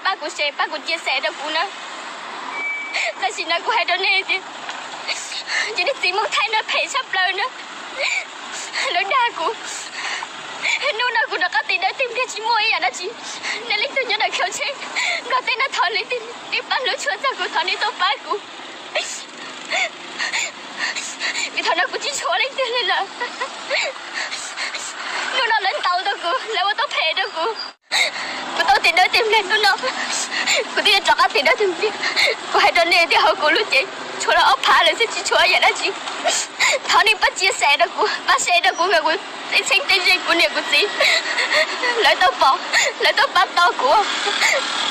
Pab kuv share, pab kuv chia sẻ rau kuv na. Tam sim no kuv hais rau nej tias, ces nej txiv Muaj Thaib no phem tshaj plaws na. Lawv dag kuv. Hnub no kuv rov qab tis dawb tig npliag tsis muaj ib yam dab tsi. Nej leej twg nyob ntawm khau tsheb Nplog teb no thov leej twg pab hlub tshua txog kuv, thov nej tuaj pab kuv. Vim thaum no kuv tsis tshuav leej twg li lawm. Hnub no lawv ntaus tau kuv, lawv ua tau phem rau kuv. Kuv tau tis dawb tig npliag hnub no, kuv twb yuav rov qab tis dawb tig npliag. Kuv hais rau nej tias hauv kuv lub cev tshuav los ob phav lawm xwb, tsis tshuav yam dab tsi. Thov nej pab chia sẻ rau kuv, pab share rau kuv kom kuv tej txheeb tej ze, kuv niam kuv txiv lawv tau pom, lawv tau pab tau kuv.